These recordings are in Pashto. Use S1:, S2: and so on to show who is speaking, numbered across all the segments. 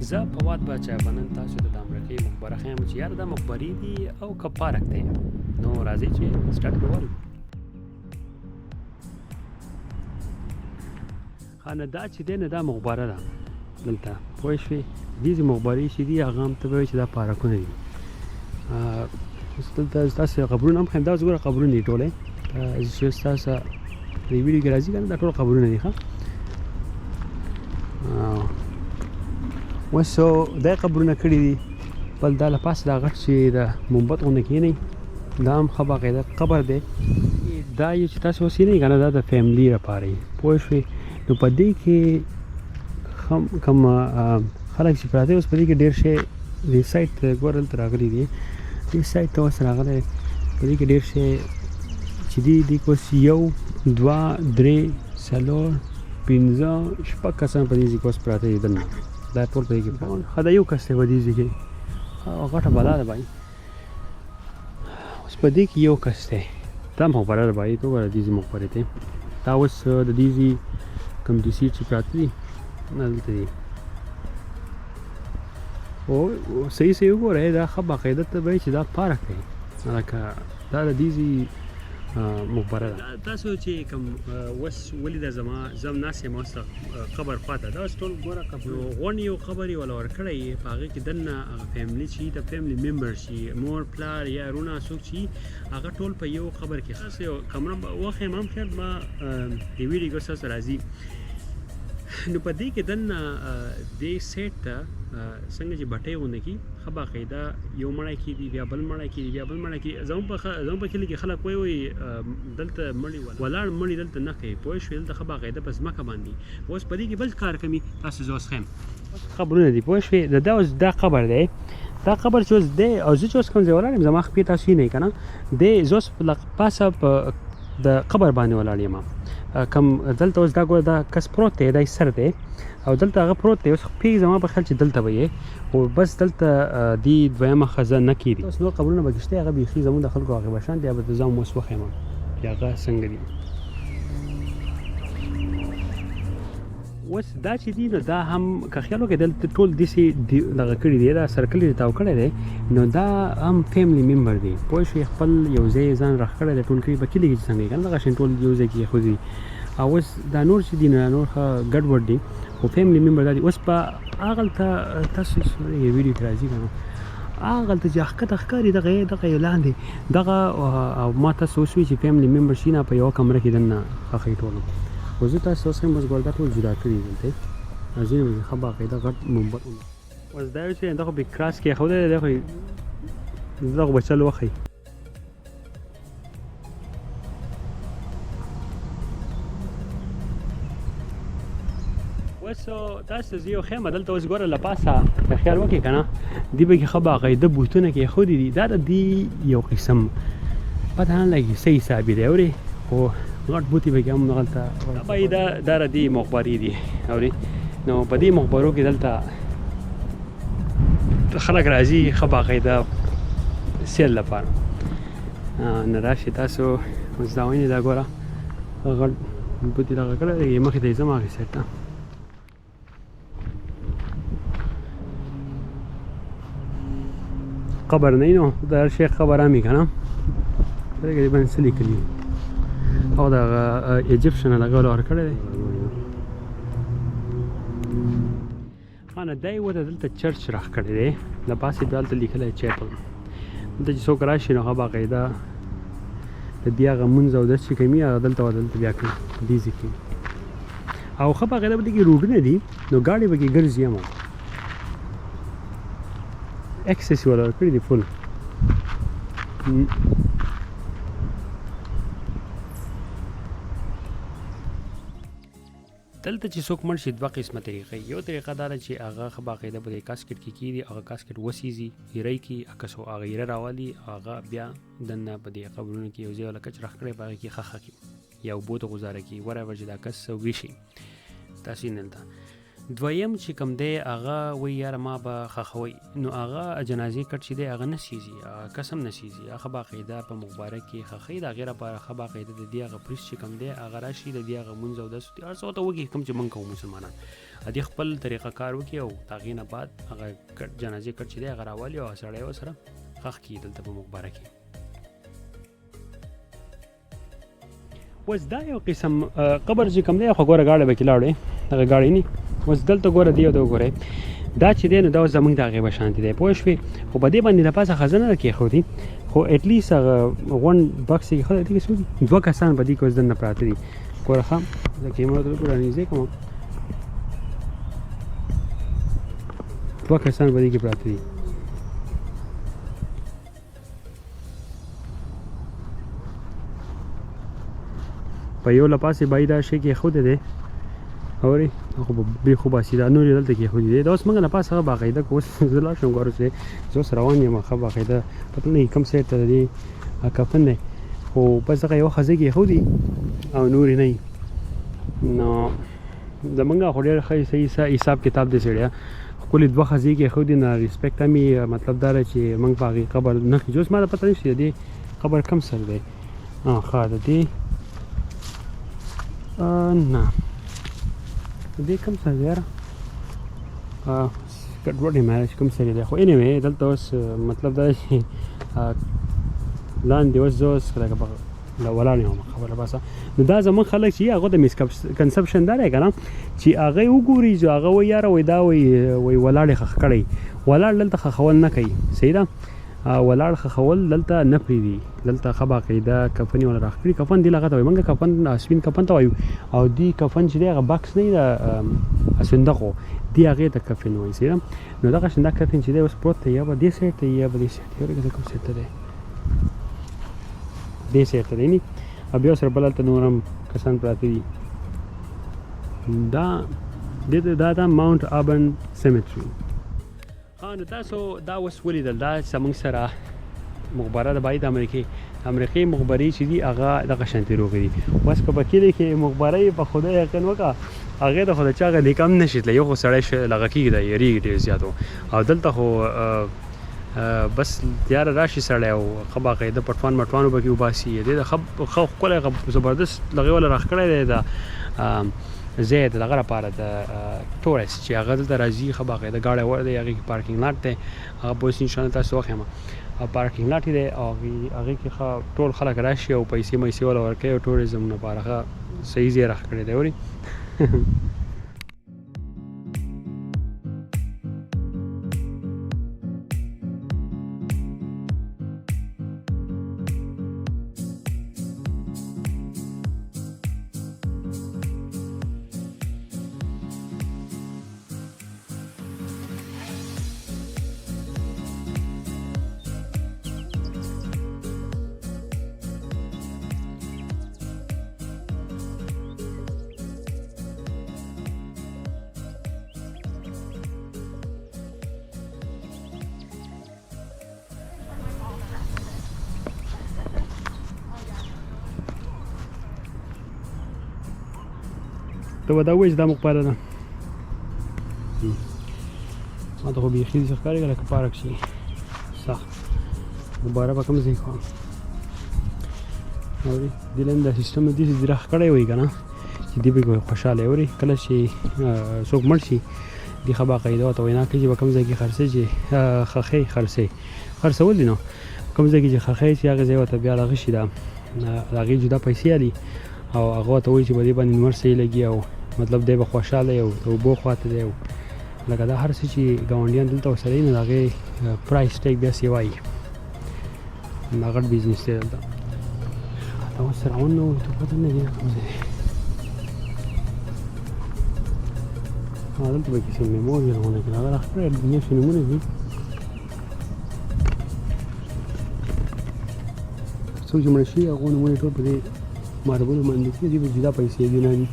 S1: زه فواد باچا به نن تاسو ته د امریکې مقبره ښیم چې یاره دا مقبرې دي او که پارک دی. نو راځئ چې سټارټ پرې ووهو. ښه نو دا چې دی نو دا مقبره ده دلته، پوه شوې؟ دې چې مقبرې چې دي هغه هم ته به وایې چې دا پارکونه دي. اوس دلته ستاسو قبرونه هم ښیم، دا اوس ګوره قبرونه دي ټولې چې اوس تاسو دې ویډیو کې راځي که نه، دا ټول قبرونه دي. ښه اوس دا قبرونه کړي دي. بل دا له پاسه دا غټ چې د مومبت غوندې کښېنئ، دا هم ښه باقاعده قبر دی. دا یو چې تاسو اوس وینئ که نه، دا د فیملي لپاره وي، پوه شوې؟ نو په دې کې کوم خلک چې پراته اوس په دې کې ډېر شی دې سایډ ته ګوره دلته راغلي دي، دې سایډ ته اوس راغلی. په دې کې ډېر شی چې دي، دې کې اوس یو دوه درې څلور پنځه شپږ کسان په دې ځای کې اوس پراته دي دننه. دا ټول په دې کې پراته دي. ښه دا یو کس دی په دې ځای کې، غټه بلا ده بای. اوس په دې کې یو کس دی، دا مقبره ده بای. ته وګوره دې ځای مقبرې ته، دا اوس د دې ځای کوم ډي سي چې پراته دي دلته دي. او صحیح صحیح وګوره، دا ښه باقاعده ته به چې دا پارک دی، لکه دا د دې ځای مقبره ده. تاسو چې کوم وس ولیده، زما زم ناست یم اوس قبر خواته، دا اوس ټول ګوره قبر غونډ یو قبر یې ولا ورکړی. په هغې کې دننه هغه فیملي چې د فیملي ممبر چې مور پلار یا وروڼه څوک چې هغه ټول په یو قبر کې. تاسو یو کمره وښیم هم خیر ما د ویډیو کې تاسو راځي. نو په دې کې دننه دې سیټ ته څنګه چې بټۍ غوندې کي ښه باقاعده یو مړی کېدي، بیا بل مړی کېدي، بیا بل مړی کېدي. زموږ په کلي کې خلک وایي، وایي دلته مړي ولاړ مړي دلته نه کوي، پوه شوې؟ دلته ښه باقاعده په ځمکه باندې. اوس په دې کې بل کار کوي، تاسو زه اوس ښیم قبرونه دي، پوه شوې؟ د دا اوس دا قبر دی، دا قبر چې اوس دی او زه چې اوس کوم ځای ولاړ یم، زما خپې تاسو وینئ که نه دی، زه اوس له پاسه په د قبر باندې ولاړ یم. کم دلته اوس دا ګوره دا کس پروت دی، دا یې سر دی او دلته هغه پروت دی. اوس خپې زما په خیال چې دلته به یې، خو بس دلته دی دویمه ښځه نه کېږي. اوس نور قبرونه به کې شته، هغه بیخي زموږ د خلکو هغې بشان دی، به زه هم اوس وښیم چې هغه څنګه دي. اوس دا چې دي نو دا هم که خیال وکړئ دلته ټول داسې دغه کړي دي، دا سرکل یې تاو کړی دی، نو دا هم فیملی ممبر دی، پوه شوې؟ خپل یو ځای ځان راښکړی دی ټول کړي په کلي کې چې څنګه یې که نه دغه شان ټول یو ځای کې ایښودي دي. او اوس دا نور چې دي نو دا نور ښه ګډوډ دي، خو فیملی ممبر دا دي. اوس په هغلته تاسو ویډیو کې راځي که نه، هغلته چې ښکته ښکاري دغه دغه یو لاندې دغه، او ما تاسو اوس وی چې فیملی ممبر شي نه په یوه کمره کې دننه ښخوي ټولو. خو زه تاسو اوس ښیم، اوس ګوره دا ټول جدا کړي دي دلته، ځینې به ښه باقاعده غټ ممبر. اوس دا یو چې دا خو به کراس کېښودی دی، دا خو دا خو به چل وښیي. اوس تاسو زه یو خیمه دلته اوس ګوره له پاسه که خیال وکړې که نه، دې به کې ښه باقاعده بوتونه کېښودي دي. دا د دې یو قسم پته نه لګي څه حساب یې دی اورې، خو غټ بوتي به کې هم دغلته به دا دا د دې مقبرې دي اورې. نو په دې مقبرو کې دلته خلک راځي ښه باقاعده سیل لپاره. نه راشي تاسو اوس دا وینئ، دا ګوره غټ بوتي دغه کړی دی، مخې ته یې ځم هغې سایډ ته. قبر نه نو د هر شي قبر هم که نه، دغه دې باندې څه لیکلي او دغه ایجپشن هغه ولا ورکړی دی. خانه دی ورته دلته چرچ راښکلی دی، د پاسې بیا هلته لیکلی چیپل. دلته چې څوک راشي نو هغه باقاعده د دې هغه مونځ او داس چې کوي هغه دلته دلته بیا کوي دې ځای کې. او ښه باقاعده په دې کې روډونه دي، نو ګاډي پکې ګرځي هم، اکسس یې ولا ورکړي دي فل. دلته چې څوک مړ شي دوه قسمه طریقې. یو طریقه دا ده چې هغه ښه باقاعده په دې کاسکټ کې کیږي، هغه کاسکټ وسیځي، ایره یې کړي، عکس او هغه ایره راولي، هغه بیا دننه په دې قبرونو کې یو ځای ولا کچ راښکړی په هغې کې ښخه کړي یا اوبو ته غوځاره کړي، whatever چې دا کس ویشي تاسو یې دلته. دویم چې کوم دی هغه وایي یاره ما به ښخوئ، نو هغه جنازې کټ چې دی هغه نه سیزي، قسم نه سیزي، هغه باقاعده په مقبره کې ښخوي. د هغې لپاره ښه باقاعده د دې هغه پریس چې کوم دی هغه راشي، د دې هغه مونځ او داس هر څه ورته وکړي کوم چې مونږ کوو مسلمانان، دې خپل طریقه کار وکړي او د هغې نه بعد هغه کټ جنازې کټ چې دی هغه راولي او سړی ورسره ښخ کړي دلته په مقبره کې. اوس دا یو قسم قبر چې کوم دی، خو ګوره ګاډی به کې لاړې، دغه ګاډی نی اوس دلته ګوره دی او دا وګورئ دا چې دی نو دا اوس زمونږ د هغې په شانتې دی، پوه شوې؟ خو په دې باندې د پاسه ښځه نه ده کېښودې، خو اټلیست هغه غونډ بکس یې کېښودی، دې کې څوک دي؟ دوه کسان په دې کې اوس دننه پراته دي. ګوره ښه زه کیمره ته وګوره نږدې کوم، دوه کسان په دې کې پراته دي. په یو لپاسې بای دا شی کېښودی دی، اورې خو به بې خو باسي، دا نور یې دلته کېښودي دی. دا اوس موږ له پاسه هغه باقاعده که اوس زه لاړ شم ګورو چې زه اوس روان یم، ښه باقاعده پته نه کوم سایډ ته د دې کفن دی، خو بس دغه یوه ښځه کېښودي او نور یې نه وي. نو زمونږ خو ډېر ښه صحیح حساب کتاب دی سړیه، ښکلې دوه ښځې کېښودي، نه ریسپیکټ هم یې، مطلب دا دی چې موږ په هغې قبر نه خېژو. اوس ما ته پته نه شي د دې قبر کوم سر دی. ښه د دې نه د دې کوم سر دی یاره، ګډوډ یم چې کوم سر دی، خو انیوی دلته اوس مطلب دا دی چې لاندې اوس زه اوس لکه په ولاړ یم خبره باسه. نو دا زمونږ خلک چې هغه د میسکنسپشن دا دی که نه چې هغه یې وګوري چې هغه وایي یاره وایي دا وایي وایي ولاړ یې ښخ کړی، ولاړ دلته ښخول نه کوي، صحیح ده؟ ولاړ ښخول دلته نه پرېږدي، دلته ښه باقاعده کفن یې ورله راښکړي. کفن دې لغته وایي، موږ کفن سپین کفن ته وایو، او دې کفن چې دی هغه بکس نه دی د صندوق دی هغې ته کفن وایي، صحیح ده؟ نو دغه شان دا کفن چې دی اوس پروت دی، یا به دې سایډ ته یا به دې سایډ ته، ورکه کوم سایډ ته دی، دې سایډ ته دی نی. او بیا سره بل هلته نور هم کسان پراته دي. دا دې ته دا ده ماونټ آبرن سیمیټري. ها نو تاسو دا اوس ولیدل، دا زموږ سره مقبره ده باید امریکې مقبرې چې دي هغه دغه شانتې روغې دي. اوس که په کلي کې مقبره یې په خدای یقین وکړه هغې ته خو د چا غندې کم نه شي تللی، یو خو سړی لغه کېږي دا یریږي ډېر زیات، او دلته خو بس یاره راشي سړی او ښه باقاعده پټوان مټوان به پکې وباسي. دې د ښه ښه ښکلی زبردست لغې والا راښکلی دی دا ځای د دغه لپاره د ټورست چې هغه دلته راځي، ښه باقاعده ګاډی ور دی، هغې کې پارکینګ لاټ دی، هغه به اوس انشاءالله تاسو وښیم. او پارکینګ لاټ دی او هغې کې ښه ټول خلک راشي او پیسې میسې وله ورکوي او ټوریزم لپاره ښه صحیح ځای راښکلی دی. اوري ته به دا ووایې چې دا مقبره ده. ما ته خو بیخي داسې ښکاري لکه پارک چې سخت مقبره به کوم ځای کوم. اوري دې لاندې دا سیستم داسې دې راښکلی وي که نه چې دی به خوشحاله اوري. کله چې څوک مړ شي دی ښه باقاعده ورته وینا کوي چې په کوم ځای کې خرڅې چې ښخې خرڅې خرڅول دي، نو کوم ځای کې چې ښخې چې هغه ځای ورته بیا دغه شي دا د هغې جدا پیسې اخلي او هغه ورته وایي چې په دې باندې نور څه لګي او مطلب دی به خوشحاله او د اوبو خواته دی او لکه دا هر څه چې ګاونډیان دلته ورسره وي نو د هغې پرایس ټیګ بیا سیوا وي. دا غټ بزنس دی دلته. دا اوس روان نه وو ته پته نه دی کوم ځای دی. دلته به کې څه میموري روانه کړي، هغه راښکلی دنیا څه نومونه دي. څوک چې مړه شي هغو نومونه ټول په دې ماربلو باندې کړي دي، به جدا پیسې دي نه دي.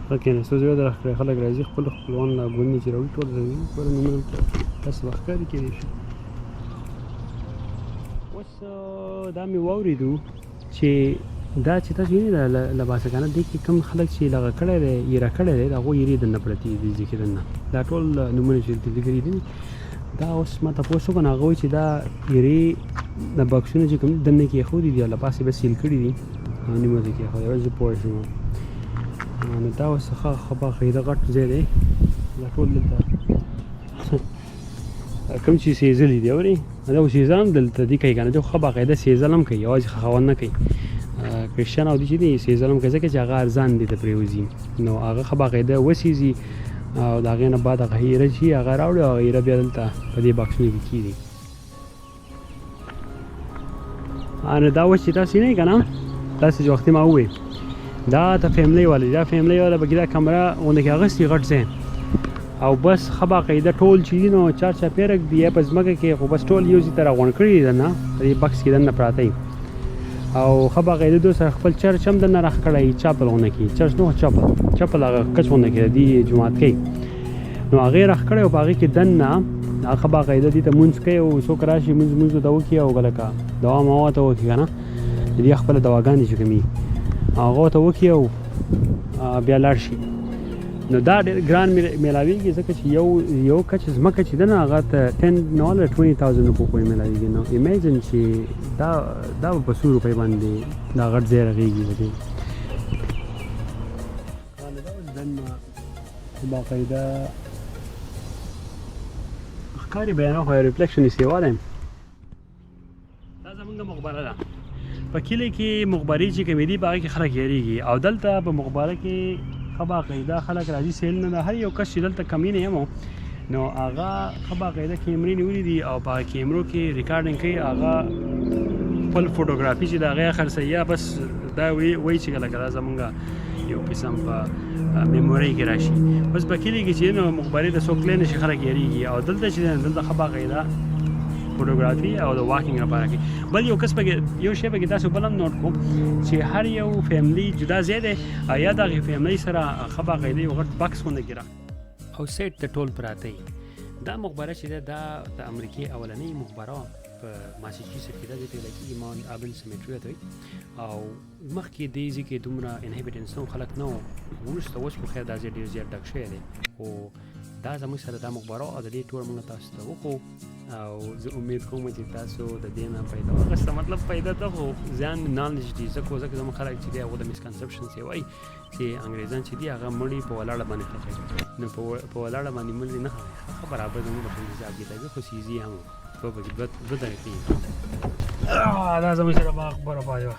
S1: ښه کښېناستو ځای ورته راښکلی، خلک راځي خپل خپلوان لا ګوندې چې راوړي ټول راځي، ګوره نومونه داسې به ښکاري کېدای شي. اوس دا مې واورېدو چې دا چې تاسو وینئ دا لباسخانه دې کې کوم خلک چې دغه کړی دی، ایره کړی دی، د هغو ایرې دننه پرتې دي ځای کې دننه. دا ټول نومونه چې دلته لیکلي دي، دا اوس ما تپوس وکړ، نو هغه وایي چې دا ایرې د بکسونه چې کوم دننه کې ایښودي دي او له پاسه یې بس سیل کړي دي او نیمه ځای کې ایښودی. اوس زه پوه شوم. نو دا اوس ښه ښه باقاعده غټ ځای دی. دا ټول دلته کوم چې سیزلي دي، اورې دا خو سیزل هم دلته دي کوي که نه، ښه باقاعده سیزل هم کوي، یوازې ښخول نه کوي. کرسچن او دي چې دي سیزل هم کوي، ځکه چې هغه ارزان دي ته پرېوځي، نو هغه ښه باقاعده وسیزي او د هغې نه بعد هغه هیره چې هغه راوړي او هغه هیره بیا دلته په دې باکسونو کې کېږي. نو دا اوس چې تاسو نه که نه، تاسو چې وختي ما وویل دا د فیملی والا، دا فیملی والا پکې دا کمره غوندې کې اخیستي غټ ځای او بس ښه باقاعده ټول چې دي نو چار چاپېره ږدي یا په ځمکه کې، خو بس ټول یو ځای ته راغونډ کړي دي دننه په دې بکس کې دننه پراته دي او ښه باقاعده دوی سره خپل چرچ هم دننه راښکلی، چاپل غوندې کې چرچ نه، چاپل چاپل هغه کچ غوندې کې د دې جومات کوي، نو هغې راښکلی او په هغې کې دننه هغه باقاعده دې ته مونځ کوي او څوک راشي مونځ مونځ ورته وکړي او لکه دوا موا ته وکړي که نه، د دې خپله دواګانې چې کومې هغه ورته وکړي او بیا لاړ شي. نو دا ډېر ګران میلاویږي، ځکه چې یو یو کچ ځمکه چې ده نه هغه ته 10 ډالر 20,000 روپو پورې میلاویږي. نو imagine چې دا دا به په څو روپۍ باندې دا غټ ځای رغېږي. د دې دا اوس دننه باقاعده ښکاري بیا نه، خو reflection یې سیوا دی. دا زمونږ مقبره ده. په کلي کې مقبرې چې کومې دي په هغې کې خلک یریږي او دلته په مقبره کې ښه باقاعده خلک راځي سیل نه. هر یو کس چې دلته کمینه یم نو هغه ښه باقاعده کیمرې نیولې دي او په هغه کیمرو کې recording کوي، هغه خپل فوټوګرافي چې د هغې خرڅوي یا بس دا وایي چې لکه دا زمونږ یو قسم په memory کې راشي. بس په کلي کې چې نو مقبرې ته څوک تللی نه شي، خلک یریږي او دلته چې دلته ښه باقاعده فوټوګرافي او د walking لپاره کوي. بل یو کس پکې یو شی پکې تاسو بل هم note کوم چې هر یو family جدا ځای دی او یا د هغې family سره ښه باقاعده یو غټ بکس غوندې کې او سیټ ته ټول پراته وي. دا مقبره چې ده دا د امریکې اولنۍ مقبره وه په ماساچوسټ کې، دا ځای ته ویل کېږي Mount Auburn Cemetery ته وایي. او مخکې دې ځای کې دومره inhabitants نه وو، خلک نه وو. وروسته اوس خو خیر دا ځای ډېر زیات ډک شوی دی، خو دا زموږ سره دا مقبره او د دې tour موږ تاسو ته وکړو او زه امید کوم چې تاسو د دې نه پیدا واخیسته. مطلب پیدا ته خو ځان knowledge دي، ځکه زموږ خلک چې دی هغه د misconception یې وایي چې انګریزان چې دي هغه مړي په ولاړه باندې ښخوي. نو په ولاړه باندې مړي نه ښخوي، ښه برابر زموږ په شان حساب کتاب خو سیزي هم دوه پکې دوه طریقې. دا زموږ سره مقبره پاتې وه.